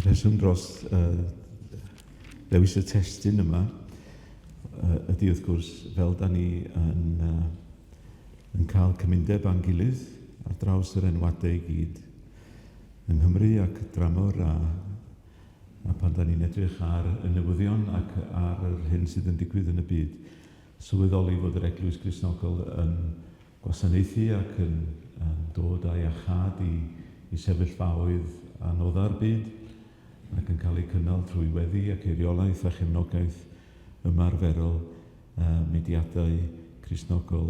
Y rheswm dros uh, ddewis y testun yma uh, ydy wrth gwrs fel da ni yn, uh, yn cael cymundeb â'n gilydd ar draws yr enwadau i gyd yng Nghymru ac dramor a, a pan da ni'n edrych ar y newyddion ac ar yr hyn sydd yn digwydd yn y byd, sylweddoli fod yr Eglwys Gristnogol yn gwasanaethu ac yn, yn dod â iachâd i, i sefyllfaoedd anodda'r byd ac yn cael eu cynnal trwy weddi ac eiriolaeth a chefnogaeth ymarferol uh, mudiadau Cristnogol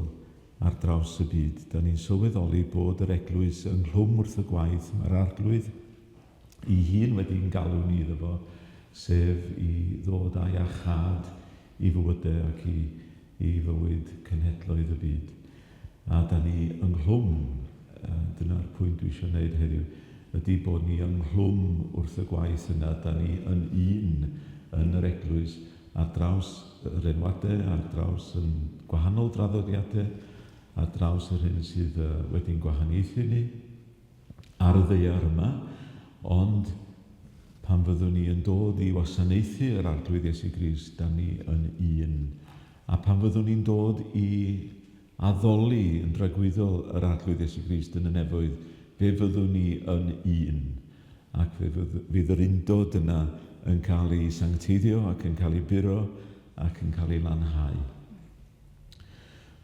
ar draws y byd. Da ni'n sylweddoli bod yr eglwys ynghlwm wrth y gwaith mae'r Arglwydd ei hun wedi'n galw ni iddo fo, sef i ddod â iachâd i fywydau ac i, i fywyd cenhedloedd y byd. A da ni ynghlwm, dyna'r pwynt dwi eisiau gwneud heddiw, ydy bod ni ynghlwm wrth y gwaith yna, da ni yn un yn yr eglwys ar draws yr enwadau, ar draws yn gwahanol draddodiadau, ar draws yr hyn sydd wedi'n gwahaniaethu ni ar y ddaear yma, ond pan fyddwn ni yn dod i wasanaethu yr Arglwydd Iesu Grist, da ni yn un. A pan fyddwn ni'n dod i addoli yn dragwyddol yr Arglwydd Iesu Grist yn y nefoedd, fe fyddwn ni yn un. Ac fe fydd yr undod yna yn cael ei sancteiddio ac yn cael ei buro ac yn cael ei lanhau.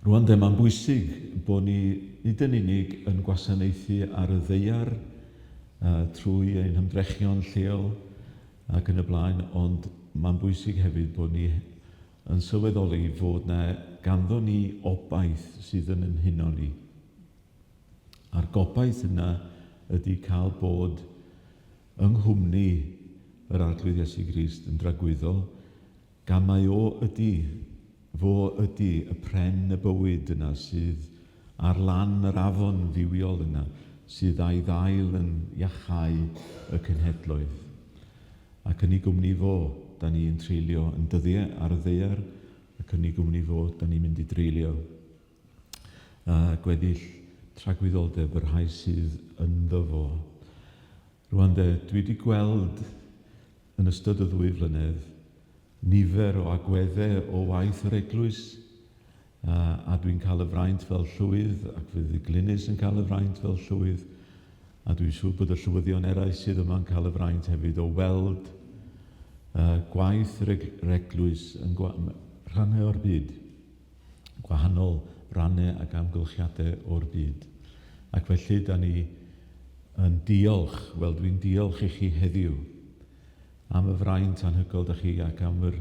Rwan de, mae'n bwysig bod ni nid yn unig yn gwasanaethu ar y ddaear uh, trwy ein hymdrechion lleol ac yn y blaen, ond mae'n bwysig hefyd bod ni yn sylweddoli fod na ganddo ni obaith sydd yn yn huno ni. A'r gobaith yna ydy cael bod yng nghwmni yr Arglwydd Iesu Grist yn dragwyddol, gan mai o ydy, fo ydy y pren y bywyd yna sydd ar lan yr afon fywiol yna, sydd â'i ddail yn iachau y cenhedloedd. Ac yn ei gwmni fo, da ni yn treulio yn dyddiau ar y ddaear, ac yn ei gwmni fo, da ni'n mynd i dreulio a gweddill tragwyddoldeb y rhai sydd ynddo fo. Rwan de, dwi wedi gweld yn ystod y ddwy flynedd nifer o agweddau o waith yr eglwys, a, a dwi'n cael y fraint fel llywydd, ac fydd Glynis yn cael y fraint fel llywydd, a dwi'n siŵr bod y llywyddion eraill sydd yma'n cael y fraint hefyd o weld uh, gwaith yr eglwys yn rhannau o'r byd, gwahanol rannau ac amgylchiadau o'r byd. Ac felly, da ni yn diolch, wel dwi'n diolch i chi heddiw am y fraint anhygoel da chi ac am yr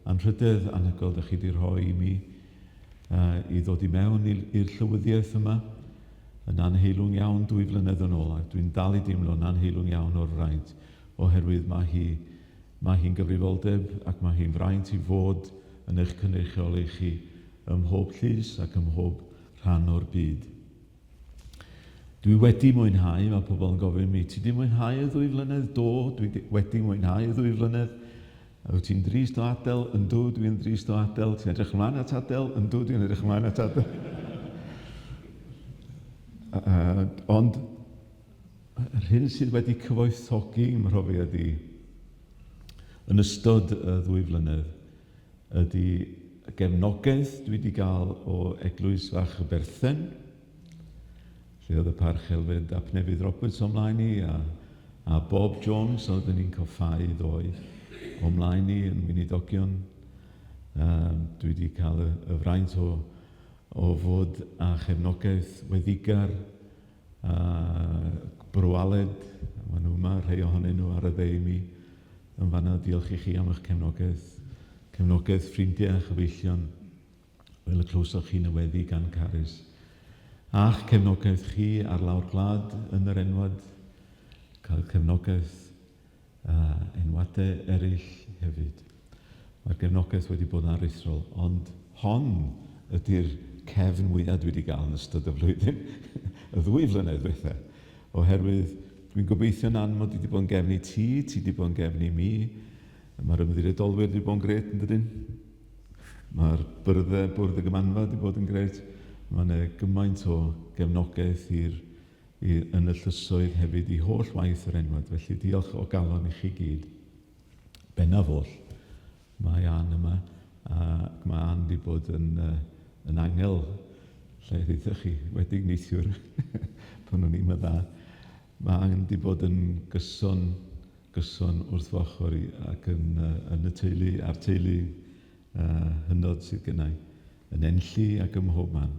anrhydedd anhygoel da chi wedi rhoi i mi uh, i ddod i mewn i'r llywyddiaeth yma yn anheilwng iawn dwy flynedd yn ôl ac dwi'n dal i deimlo'n anheilwng iawn o'r fraint oherwydd mae hi Mae hi'n gyfrifoldeb ac mae hi'n fraint i fod yn eich cynrychioli chi ym mhob llys ac ym mhob rhan o'r byd. Dwi wedi mwynhau, mae pobl yn gofyn mi, ti di mwynhau y ddwy flynedd? Do, dwi wedi mwynhau y ddwy flynedd. Wyt ti'n drist o adael? Yndw, dwi'n drist o adael. Ti'n edrych ymlaen at adael? Yndw, dwi'n edrych ymlaen at adael. uh, ond Yr hyn sydd wedi cyfoethogi mhrofiad i yn ystod y ddwy flynedd ydy y gefnogaeth dwi wedi gael o Eglwys Fach y Berthen, lle oedd y Parch Elfed ap Nefydd Roberts o mlaen i, a, a Bob Jones oeddwn ni'n coffáu ddoe o mlaen i yn weinidogion. Um, dwi wedi cael y, y fraint o, o fod â chefnogaeth weddigar A Bro Aled, maen nhw yma, rhai ohonyn nhw ar y dde i mi yn fanna. Diolch i chi am eich cefnogaeth, cefnogaeth ffrindiau a chyfeillion, fel y clywsoch chi yn y weddi gan Carys. A'ch cefnogaeth chi ar lawr gwlad yn yr enwad, cael cefnogaeth a enwadau eraill hefyd. Mae'r gefnogaeth wedi bod yn aruthrol, ond hon ydy'r cefn mwyaf dwi wedi gael yn ystod y flwyddyn, y ddwy flynedd ddiwetha, oherwydd dwi'n gobeithio nan mod i wedi bod yn gefn i ti, ti wedi bod yn gefn i mi, mae'r ymddiriedolwyr wedi bod yn gret yn dydyn? Mae'r byrddau, bwrdd y gymanfa wedi bod yn gret, mae yna gymaint o gefnogaeth i'r i, yn y llysoedd hefyd i holl waith yr enwad. Felly diolch o galon i chi gyd. Bennaf oll, mae Ann yma, ac mae Ann wedi bod yn, uh, yn angel, lle ddeithoch chi, wedig neithiwr, pan o'n i'n dda. Mae Ann wedi bod yn gyson, gyson wrth fy ochr i ac yn, uh, yn y teulu, a'r teulu uh, hynod sydd gennau, yn Enlli ac ym mhob man,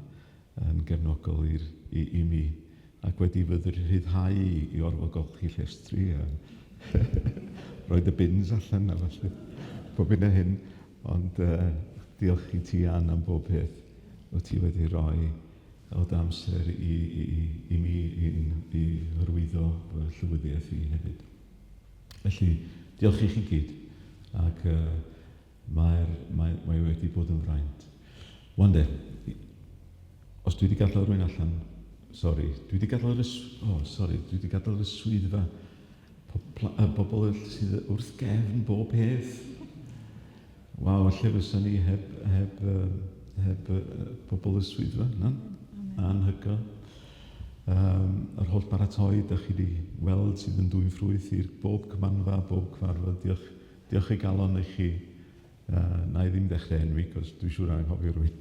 yn gefnogol i'r, i, i mi ac wedi fy rhyddhau i, i orfod golchi llestri a roed y bins allan a falle pob un a hyn. Ond uh, diolch i ti, Ann, am bob peth o ti wedi rhoi o dy amser i, i, i mi i, i hyrwyddo fy llywyddiaeth i hefyd. Felly, diolch i chi gyd. Ac uh, Mae'r, mae, mae wedi bod yn fraint. Wan de, os dwi wedi gadael rhywun allan, sori, dwi wedi gadael yr, oh, sori, dwi wedi gadael y swyddfa, y bobl sydd wrth gefn bob peth. Waw, lle fysa ni heb, heb, heb bobl y swyddfa, na? Anhygoel. Um, yr holl baratoi, da chi wedi weld sydd yn dwyn ffrwyth i'r bob cymanfa, bob cyfarfod. Diolch Diolch i galon i chi. Uh, na i ddim ddechrau enwi, cos dwi'n siŵr anghofio rhywun.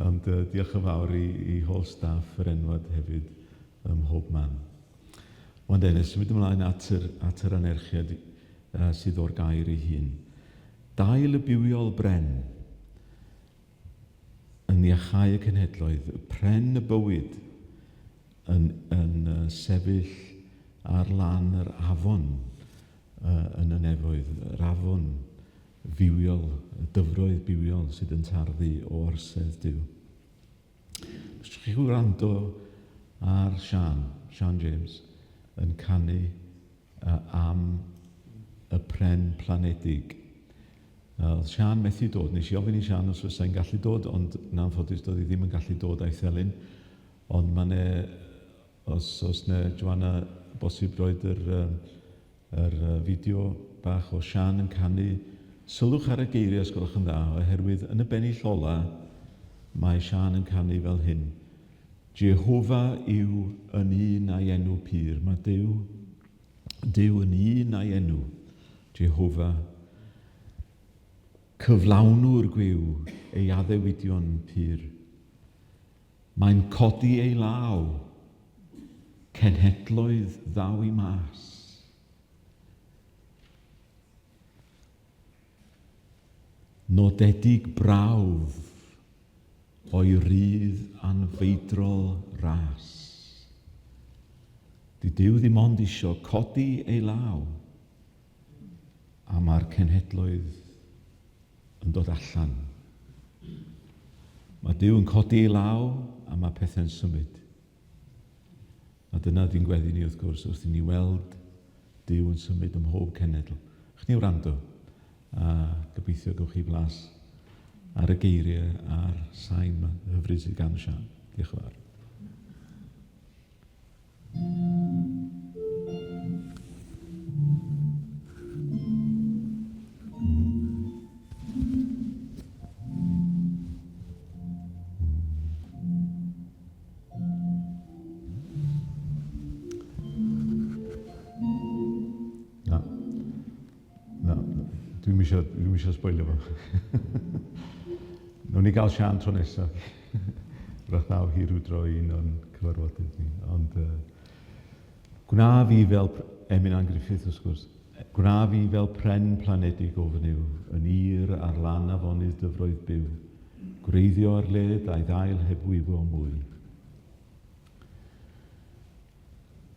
Ond uh, diolch yn fawr i, i holl staff yr enwad hefyd ym mhob man. Wan de, nes symud ymlaen at yr, at yr anerchiad uh, sydd o'r gair ei hun. Dail y bywiol bren yn iachau y cenhedloedd, y pren y bywyd yn, yn uh, sefyll ar lan yr afon yn y nefoedd, yr afon fywiol, y dyfroedd bywiol sydd yn tarddu o orsedd Duw. Os chi wrando ar Sian, Sian James, yn canu am y pren planedig. Oedd Sian methu dod, nes i ofyn i Sian os fysai'n gallu dod, ond yn anffodus doedd hi ddim yn gallu dod a'i thelyn. Ond mae 'ne Os oes 'na, Joanna, bosib roid yr, yr fideo bach o Sian yn canu. Sylwch ar y geiriau os gwelwch yn dda, oherwydd yn y bennill ola mae Sian yn canu fel hyn, Jehofa yw yn un a'i enw pur. Mae Duw, Duw yn un a'i enw, Jehofa. Cyflawnwr gwiw ei addewidion pur. Mae'n codi ei law, cenhedloedd ddaw i mas. Nodedig brawf o'i rydd anfeidrol ras. Di Duw ddim ond isio codi ei law, a mae'r cenhedloedd yn dod allan. Mae Duw yn codi ei law a mae pethau'n symud. A dyna di'n gweddi ni wrth gwrs wrth i ni weld Duw yn symud ym mhob cenedl. Chni ni wrando a gobeithio gewch chi flas ar y geiriau a'r sain hyfryd sydd gan Sian. Diolch yn fawr. Na. Na. Dwi'm isio, dwi'm isio sboilio fo. Nawn ni gael Sian tro nesaf. Wrach ddaw hi rhyw dro i un o'n cyfarfodydd ni. Ond uh, gwna fi fel Emyn Ann Griffith, wrth gwrs. Gwna fi fel pren planedig o fy Nuw, yn ir ar lan afonydd dyfroedd byw, gwreiddio ar led a'i ddail heb wywo mwy.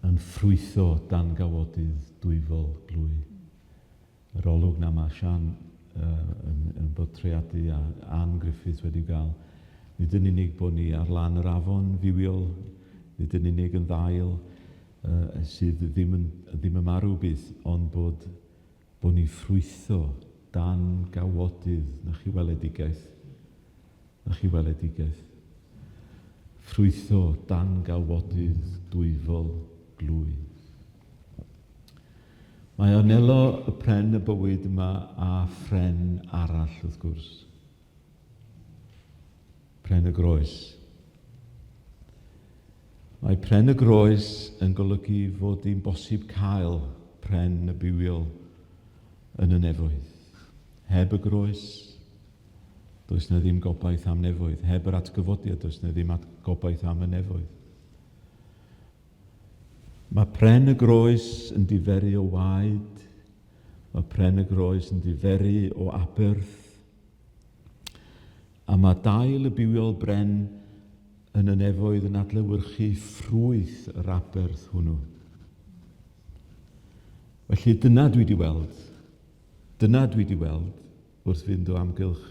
Yn ffrwytho dan gawodydd dwyfol glwy. Yr olwg 'na mae Sian yn, yn bortreadu a Ann Griffiths wedi'w gael. Nid yn unig bod ni ar lan yr afon fywiol, nid yn unig yn ddail uh, sydd ddim yn, ddim yn marw byth, ond bod, bod ni ffrwytho dan gawodydd na chi weledigaeth. Na chi weledigaeth. Ffrwytho dan gawodydd dwyfol glwy. Mae a wnelo y pren y bywyd yma â phren arall, wrth gwrs. Pren y groes. Mae pren y groes yn golygu fod hi'n bosib cael pren y bywiol yn y nefoedd. Heb y groes, does na ddim gobaith am nefoedd. Heb yr atgyfodiad, does na ddim gobaith am y nefoedd. Mae pren y groes yn diferu o waed, mae pren y groes yn diferu o aberth, a mae dail y bywiol bren yn y nefoedd yn adlewyrchu ffrwyth yr aberth hwnnw. Felly dyna dwi wedi weld. Dyna dwi wedi weld wrth fynd o amgylch.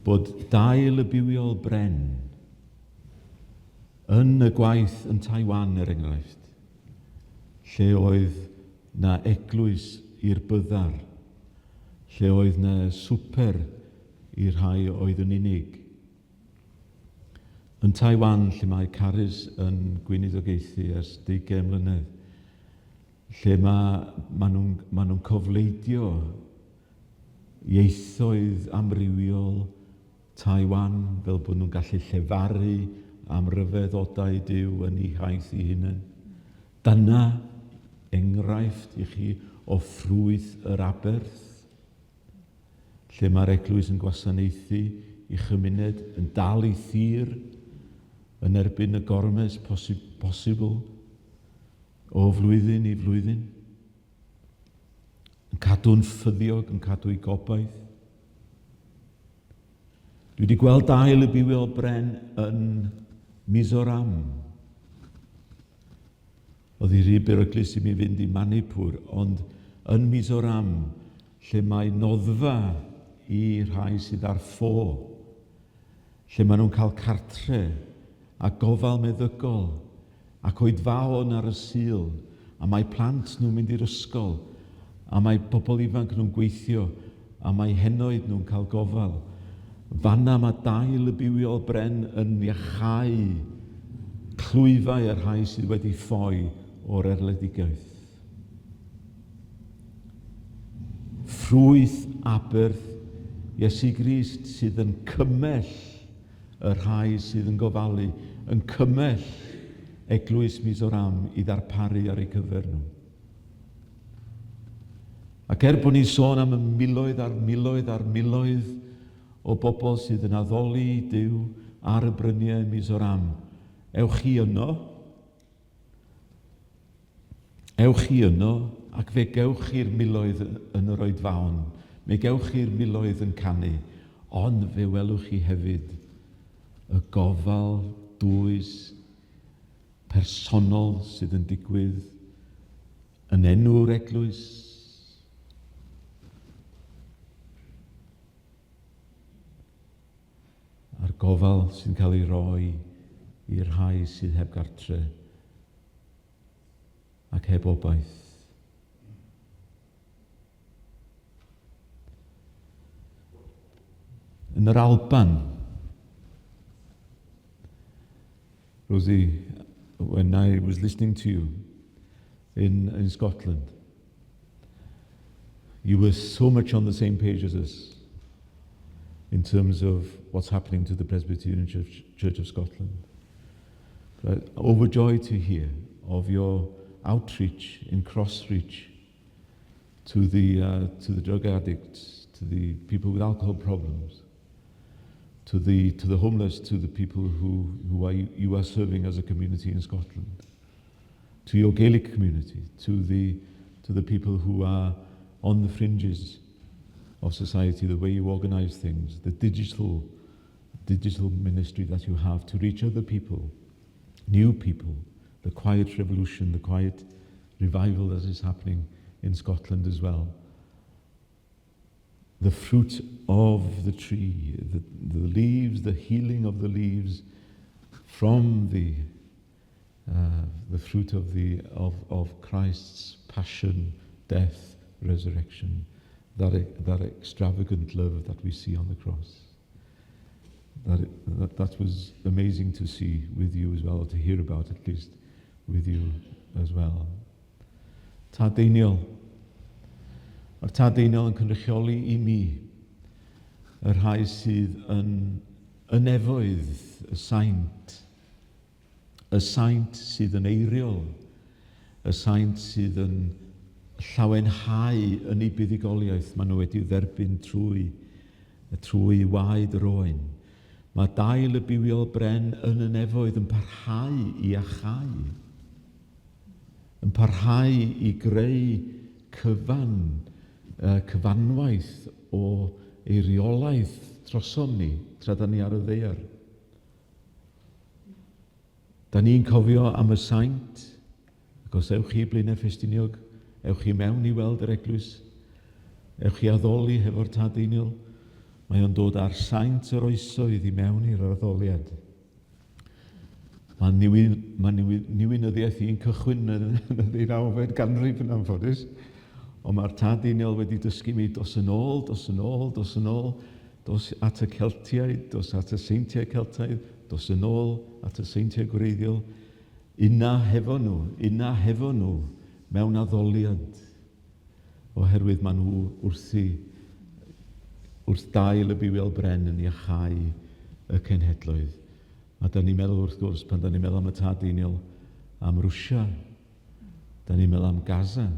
Bod dail y bywiol bren yn y gwaith yn Taiwan, er enghraifft, lle oedd 'na eglwys i'r byddar, lle oedd 'na swper i'r rhai oedd yn unig. Yn Taiwan, lle mae Carys yn gweinidogaethu ers deugain mlynedd, lle mae, maen nhw'n ma nhw cofleidio ieithoedd amrywiol Taiwan fel bod nhw'n gallu llefaru am ryfeddodau Duw yn eu hiaith eu hunain. Dyna enghraifft i chi o ffrwyth yr aberth, lle mae'r eglwys yn gwasanaethu ei chymuned, yn dal ei thir yn erbyn y gormes posibl o flwyddyn i flwyddyn, yn cadw'n ffyddiog, yn cadw'i gobaith. Dwi wedi gweld dail y bywiol bren yn Mizoram. Oedd hi rhy beryglus i mi fynd i Manipur, ond yn Mizoram, lle mae noddfa i rhai sydd ar ffo, lle maen nhw'n cael cartre a gofal meddygol ac oedfaon ar y Sul, a mae plant nhw'n mynd i'r ysgol, a mae pobl ifanc nhw'n gweithio, a mae henoed nhw'n cael gofal. Fanna mae dail y bywiol bren yn iachau clwyfau y rhai sydd wedi ffoi o'r erledigaeth. Ffrwyth aberth Iesu Grist sydd yn cymell y rhai sydd yn gofalu, yn cymell Eglwys Mizoram i ddarparu ar eu cyfer nhw. Ac er bod ni'n sôn am y miloedd a'r miloedd a'r miloedd o bobl sydd yn addoli Duw ar y bryniau yn Mizoram, ewch chi yno, Ewch chi yno ac fe gewch chi'r miloedd yn yr oedfaon, mi gewch chi'r miloedd yn canu, ond fe welwch chi hefyd y gofal dwys personol sydd yn digwydd yn enw'r eglwys. A'r gofal sy'n cael ei roi i'r rhai sydd heb gartre ac heb obaith. Yn yr Alban, Rosie, when I was listening to you in Scotland, you were so much on the same page as us in terms of what's happening to the Presbyterian Church, Church of Scotland. But overjoyed to hear of your outreach in Crossreach to the drug addicts, to the people with alcohol problems, to the homeless, to the people who you are serving as a community in Scotland, to your Gaelic community, to the people who are on the fringes of society, the way you organize things, the digital ministry that you have to reach other people, new people, the quiet revolution, the quiet revival that is happening in Scotland as well. The fruit of the tree, the leaves, the healing of the leaves from the fruit of Christ's passion, death, resurrection, that extravagant love that we see on the cross. That was amazing to see with you as well, or to hear about at least with you as well. Tad Deiniol. Mae'r Tad Deiniol yn cynrychioli i mi y rhai sydd yn y nefoedd, y saint. Y saint sydd yn eiriol, y saint sydd yn llawenhau yn eu buddugoliaeth maen nhw wedi'w dderbyn trwy, trwy waed yr oen. Mae dail y bywiol bren yn y nefoedd yn parhau i iachau, yn parhau i greu cyfan, cyfanwaith o eiriolaeth trosom ni tra da ni ar y ddaear. Da ni'n cofio am y saint, ac os ewch chi i Blaenau Ffestiniog, ewch chi mewn i weld yr eglwys, ewch chi addoli hefo'r Tad Deiniol, mae o'n dod â'r saint yr oesoedd i mewn i'r addoliad. Mae, niwyn, mae niwyn, niwinyddiaeth i'n cychwyn yn, yn y ddeunawfed ganrif yn anffodus, ond mae'r Tad Deiniol wedi dysgu mi dos yn ôl, dos yn ôl, dos yn ôl, Dos at y Celtiaid, dos at y seintiau Celtaidd, dos yn ôl at y seintiau gwreiddiol, una hefo nhw, una hefo nhw mewn addoliad, oherwydd maen nhw wrthi, wrth dail y bywiol bren yn iachau y cenhedloedd. A da ni'n meddwl, wrth gwrs, pan da ni'n meddwl am y Tad Deiniol, am Rwsia, da ni'n meddwl am Gaza,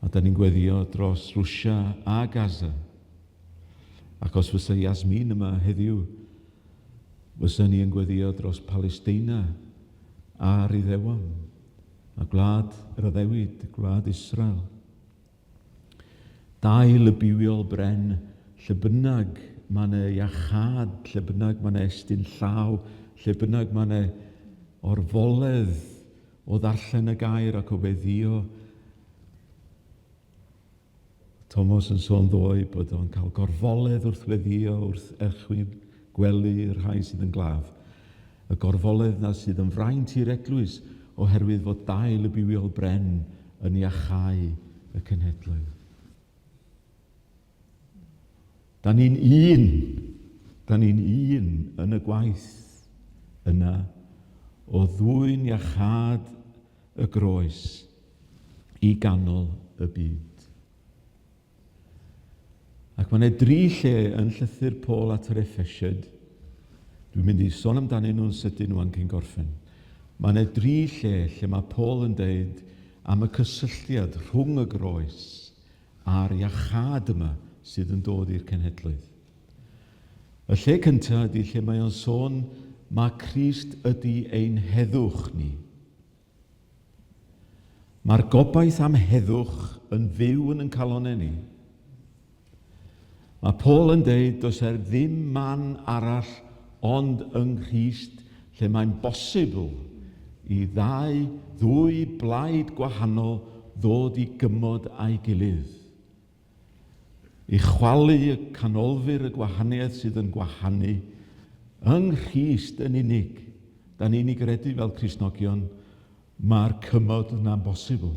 A da ni'n gweddio dros Rwsia a Gaza. Ac os fysa Yasmin yma heddiw, fysa ni yn gweddio dros Palesteina a'r Iddewon, a gwlad yr addewid, gwlad Israel. Dail y bywiol bren, lle bynnag mae yna iachâd, lle bynnag mae yna estyn llaw, lle bynnag mae yna orfoledd O ddarllen y gair ac o weddïo. Tomos yn sôn ddoe bod o'n cael gorfoledd wrth weddïo, wrth erchwyn gwely y rhai sydd yn glaf. Y gorfoledd na sydd yn fraint i'r eglwys oherwydd fod dail y bywiol bren yn iachau y cenhedloedd. Da ni'n un, da ni'n un yn y gwaith yna o ddwyn iachâd y groes i ganol y byd. Ac mae yna dri lle yn llythyr Paul at yr Effesiaid. Dwi'n mynd i sôn amdanyn nhw'n sydyn wan cyn gorffen. Mae yna dri lle lle mae Paul yn deud am y cysylltiad rhwng y groes a'r iachâd yma sydd yn dod i'r cenhedloedd. Y lle cyntaf ydy lle mae o'n sôn mae Crist ydy ein heddwch ni. Mae'r gobaith am heddwch yn fyw yn yn calonau ni. Mae Paul yn deud does er ddim man arall ond yng Nghrist lle mae'n bosibl i ddau, ddwy blaid gwahanol ddod i gymod â'i gilydd. I chwalu y canolfur y gwahaniaeth sydd yn gwahanu yng Nghrist yn unig. Da ni'n ei gredu fel Cristnogion, mae'r cymod yna'n bosibl.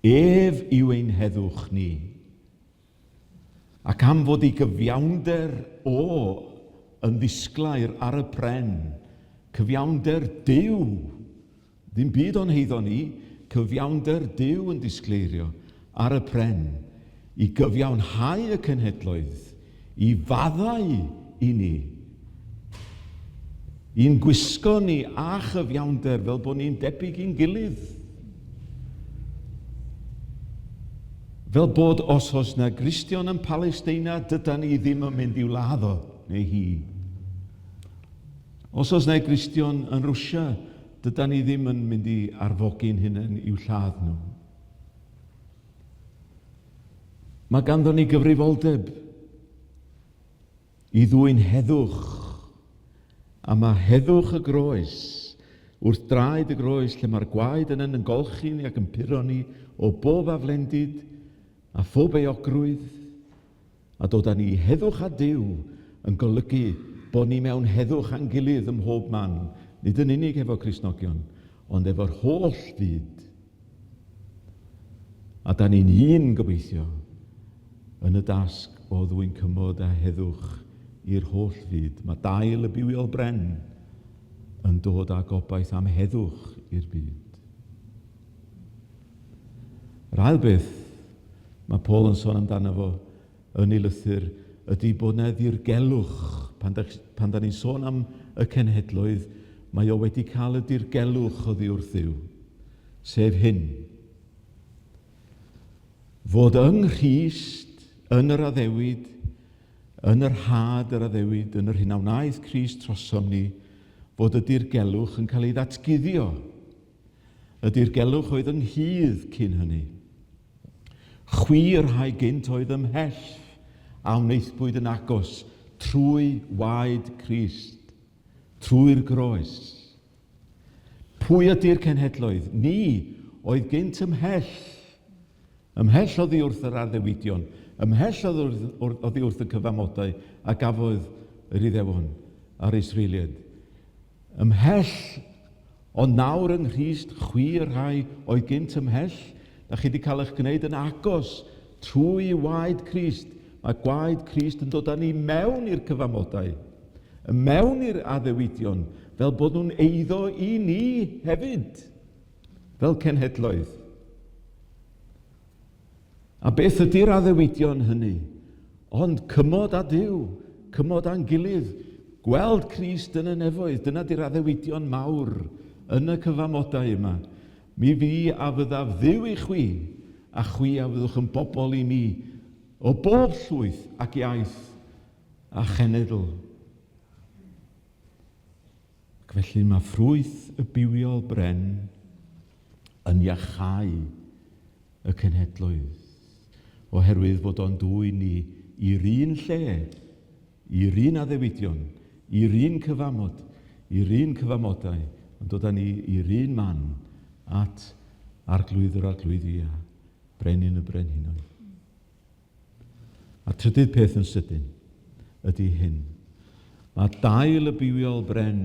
Ef yw ein heddwch ni. Ac am fod ei gyfiawnder o yn ddisglair ar y pren, cyfiawnder Duw, ddim byd o'n heiddo ni, cyfiawnder Duw yn disgleirio ar y pren, i gyfiawnhau y cenhedloedd, i faddau i ni, i'n gwisgo ni â chyfiawnder fel bod ni'n debyg i'n gilydd. Fel bod os oes na Gristion yn Palesteina, dydan ni ddim yn mynd i'w ladd o, neu hi. Os oes na Gristion yn Rwsia, dydan ni ddim yn mynd i arfogi'n hunain i'w lladd nhw. Mae ganddo ni gyfrifoldeb i ddwyn heddwch. A mae heddwch y groes, wrth draed y groes lle mae'r gwaed yn yn golchi ni ac yn puro ni o bob aflendid a phob euogrwydd, a dod â ni i heddwch â Duw yn golygu bod ni mewn heddwch â'n gilydd ym mhob man, nid yn unig efo Cristnogion, ond efo'r holl fyd. A da ni'n un, gobeithio, yn y dasg o ddwyn cymod a heddwch i'r holl fyd. Mae dail y bywiol bren yn dod â gobaith am heddwch i'r byd. Yr ail beth mae Paul yn sôn amdano fo yn ei lythyr ydy bod yna ddirgelwch. Pan da, pan da ni'n sôn am y cenhedloedd, mae o wedi cael y dirgelwch oddi wrth Dduw, sef hyn. Fod yng Nghrist, yn yr addewid, yn yr had yr addewid, yn yr hyn a wnaeth Crist trosom ni, fod y dirgelwch yn cael ei ddatguddio. Y dirgelwch oedd ynghudd cyn hynny. Chwi y rhai gynt oedd ymhell a wnaethpwyd yn agos trwy waed Crist, trwy'r groes. Pwy ydy'r cenhedloedd? Ni oedd gynt ymhell, ymhell oddi wrth yr addewidion, ymhell oddi wrth y cyfamodau a gafodd yr Iddewon a'r Israeliaid. Ymhell, ond nawr yng Nghrist, chwi y rhai oedd gynt ymhell, da chi wedi cael eich gwneud yn agos trwy waed Crist. Mae gwaed Crist yn dod â ni mewn i'r cyfamodau, mewn i'r addewidion, fel bod nhw'n eiddo i ni hefyd, fel cenhedloedd. A beth ydy'r addewidion hynny? Ond cymod â Duw, cymod â'n gilydd, gweld Crist yn y nefoedd, dyna di'r addewidion mawr yn y cyfamodau yma. Mi fi a fyddaf Dduw i chwi, a chwi a fyddwch yn bobl i mi, o bob llwyth ac iaith a chenedl. Ac felly mae ffrwyth y bywiol bren yn iachau y cenhedloedd, oherwydd fod o'n dwyn ni i'r un lle, i'r un addewidion, i'r un cyfamod, i'r un cyfamodau, yn dod â ni i'r un man at Arglwydd yr Arglwyddi a Brenin y Brenhinoedd. A'r trydydd peth yn sydyn ydy hyn. Mae dail y bywiol bren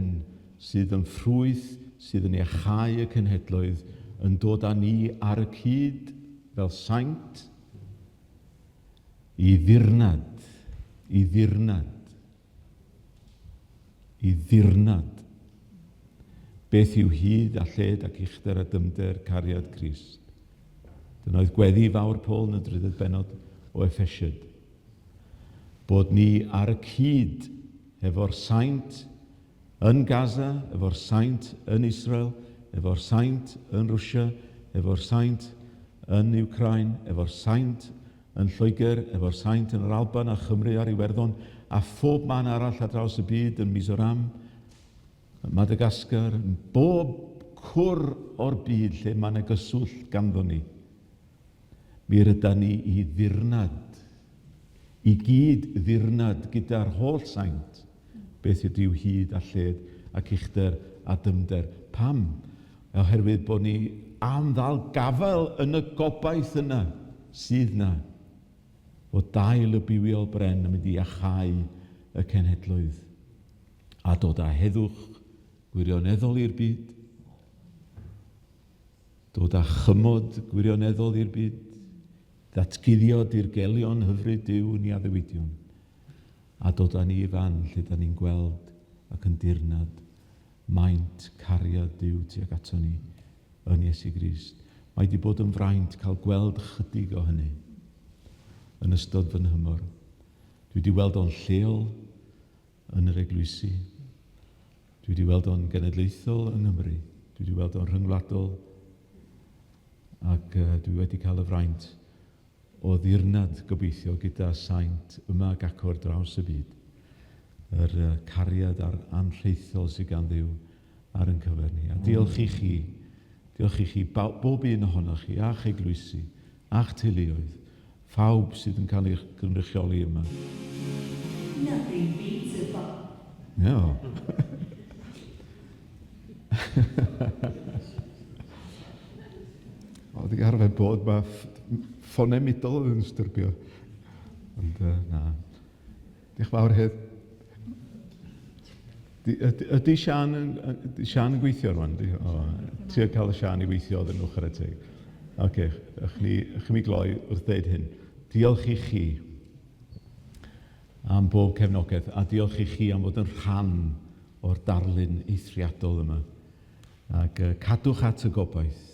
sydd yn ffrwyth sydd yn iachau y cenhedloedd yn dod â ni ar y cyd fel saint i ddirnad, i ddirnad, i ddirnad beth yw hyd a lled ac uchder a dyfnder cariad Crist. Dyna oedd gweddi fawr Paul yn y drydedd bennod o Effesiaid. Bod ni ar y cyd efo'r saint yn Gaza, efo'r saint yn Israel, efo'r saint yn Rwsia, efo'r saint yn Ukraine, efo'r saint yn Lloegr, efo'r saint yn yr Alban a Chymru a'r Iwerddon, a phob man arall ar draws y byd yn Mizoram, Madagascar, yn bob cwr o'r byd lle mae yna gyswllt ganddo ni. Mi rydan ni i ddirnad, i gyd ddirnad gyda'r holl saint, beth ydyw hyd a lled ac uchder a dyfnder. Pam? Oherwydd bod ni am ddal gafael yn y gobaith yna sydd 'na, fod dail y bywiol bren yn mynd i iachau y cenhedloedd a dod â heddwch gwirioneddol i'r byd, dod â chymod gwirioneddol i'r byd, ddatguddio dirgelion hyfryd Duw yn ei addewidion, a dod â ni i fan lle da ni'n gweld ac yn dirnad maint cariad Duw tuag ato ni yn Iesu Grist. Mae wedi bod yn fraint cael gweld chydig o hynny yn ystod fy nhymor. Dwi wedi weld o'n lleol yn yr eglwysi. Dwi wedi weld o'n genedlaethol yng Nghymru. Dwi wedi weld o'n rhyngwladol. Ac uh, dwi wedi cael y fraint o ddirnad, gobeithio, gyda saint yma ac acw ar draws y byd, yr cariad a'r anrhaethol sydd gan Dduw ar ein cyfer ni. A diolch i chi, diolch i chi, bob un ohonoch chi, a'ch eglwysi, a'ch teuluoedd, phawb sydd yn cael eich gynrychioli yma. Nothing beats a bop. No. Oedd i arfer bod mae ffonau mudol oedd yn styrbio. Ond uh, na. Diolch fawr Hedd. Ydy Sian yn, ydy Sian yn gweithio rwan? O, trio cael y Sian i weithio oedd yn nhw chwarae teg. Oce, okay, ych ni, ych mi gloi wrth ddeud hyn. Diolch i chi am bob cefnogaeth a diolch i chi am fod yn rhan o'r darlun eithriadol yma. Ac cadwch at y gobaith.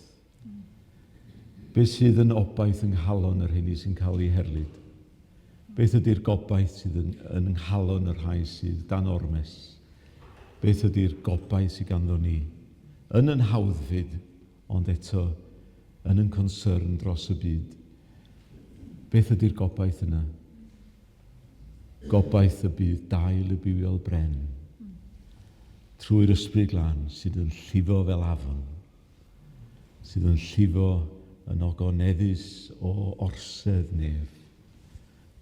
Be sydd yn obaith yng nghalon yr rheini sy'n cael eu herlid? Beth ydy'r gobaith sydd yn, yn nghalon y rhai sydd dan ormes? Beth ydy'r gobaith sydd ganddo ni? Yn yn hawddfyd, ond eto yn yn concern dros y byd. Beth ydy'r gobaith yna? Gobaith y bydd dail y bywiol bren trwy'r Ysbryd Glân sydd yn llifo fel afon, sydd yn llifo yn ogoneddus o orsedd nef,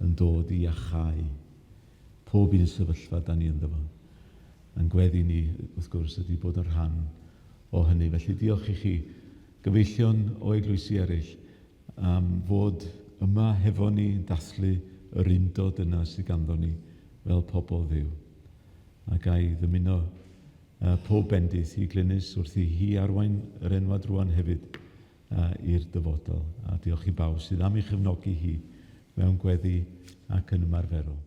yn dod i iachau pob un sefyllfa da ni ynddo fo. A'n gweddi ni, wrth gwrs, ydy bod yn rhan o hynny. Felly diolch i chi, gyfeillion o eglwysi eraill, am fod yma hefo ni yn dathlu yr undod yna sydd ganddo ni fel pobl Dduw. A ga i ddymuno pob bendith i Glynis wrth i hi arwain yr enwad rwan hefyd i'r dyfodol. A diolch i bawb sydd am ei chefnogi hi mewn gweddi ac yn ymarferol.